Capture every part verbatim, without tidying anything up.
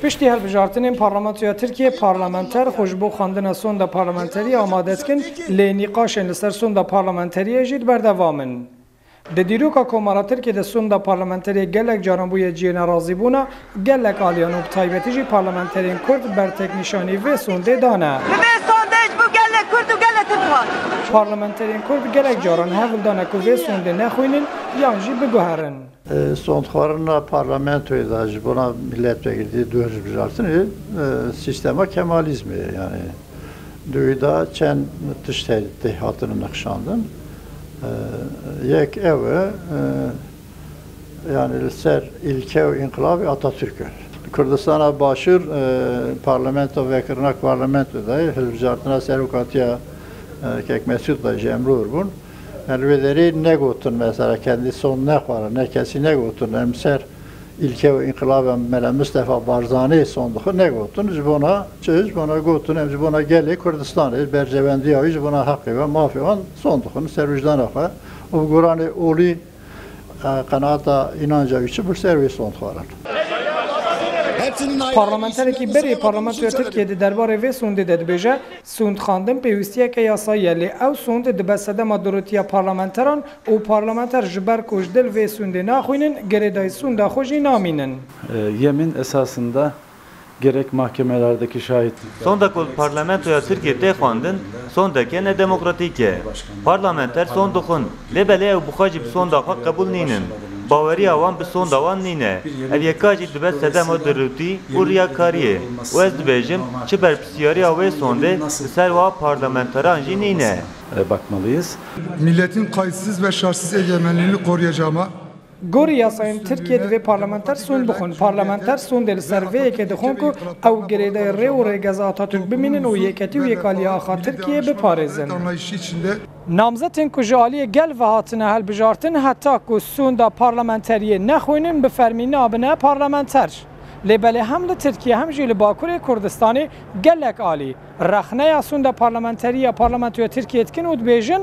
Piştî hilbijartinên Parlamentoya Tirkiyê, parlamenter xwe ji bo xwendina sonda parlamenteriyê amade dikin, lê nîqaşên li ser sonda parlamenteriyê jî di berdewam in. Di dîroka Komara Tirkiyê de sonda parlamenteriyê gelek caran bûye cihê nerazîbûna gelek aliyan û bi taybetî jî parlamenterên Kurd berteknîşanî vê sondê dane. Bi vê sondê ji bo gelek Kurd û gelek Tirk hat. Parlamenterên Kurd gelek caran hewl dane ku vê sondê nexwînin yan jî biguherin. E, sondxwarina parlamentoyê de ji bona milletvekilî dûr hilbijartinê, e, sîstema Kemalizmê ye, yani di wî de çend tişt tê hatine nexşandin. E, yek ew e, e, yani li ser îlke û înqilabê Atatürk e. Kurdistana Başûr, e, parlamento vekirina parlamento de, hilbijartina serokatiya, e, Kek Mesûd de ji em rûr bûn. Em li vê derê negotin, mesela, kendî son nexwara, ne kesî negotin, em ser îlke û înqilaba Mele Mistefa Barzanî son dixin negotin, ji bona çi? Ji bona gotin, em ji bona gelê Kurdistanê, berjewendiya wî, ji bona heqê we, mafê wan son dixin, ser wijdanê xwe û bi guranê olî, e, qenaeta înanca wî çi bû, ser wê son dixwarin. Parlamenterekî berê Parlamentoya Tirkiyê di derbarê vê sondê de dibêje, Sondxwendin pêwîstiyeke yasayî ye, lê ew sond dibe sedema durûtiya parlamenteran û parlamenter ji ber ku ji dil vê sondê naxwînin, girêdayî sonda xwe jî namînin. E, yemin esasında gerek mahkemelerdeki şahit. Sonda ku li parlamentoya Tirkiyê tê xwendin, sondeke nedemokratîk e. Parlamenter sond dixwin, lê belê ew bi xwe jî bi sonda xwe qebûl nînin. Baweriya wan bi sonda wan nîne. Ev yeka jî dibe sedema durûtî û riyakariyê. Û ez dibêjim, çi berpirsiyariya wê sondê li ser wa parlamenteran jî nîne. E, bakmalıyız. Milletin kayıtsız ve şartsız egemenliğini koruyacağıma Gorî yasayên Tirkiyê divê parlamenter sond bixwin. Parlamenter sondê li ser vê yekê dixwin ku ew girêdayî rê û rêgeza Atatürk bimînin û yeketî û yekaliya axa Tirkiyê biparêzin. Anlayışı içinde Namzetên ku ji aliyê gel ve hatine hilbijartin, heta ku sonda parlamenteriyê nexwînin, bi fermî nabine parlamenter. Lê belê hem li Tirkiye hem jî li Bakurê Kurdistanê gelek alî rexneya sonda parlamenterî ya Parlamentoya Tirkiyê dikin û dibêjin,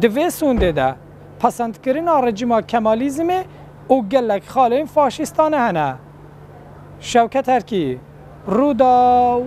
di vê sondê de pesendkirina rejîma Kemalizmê û gelek xalên faşîstane hene. Şewket Erkî, Rûdaw.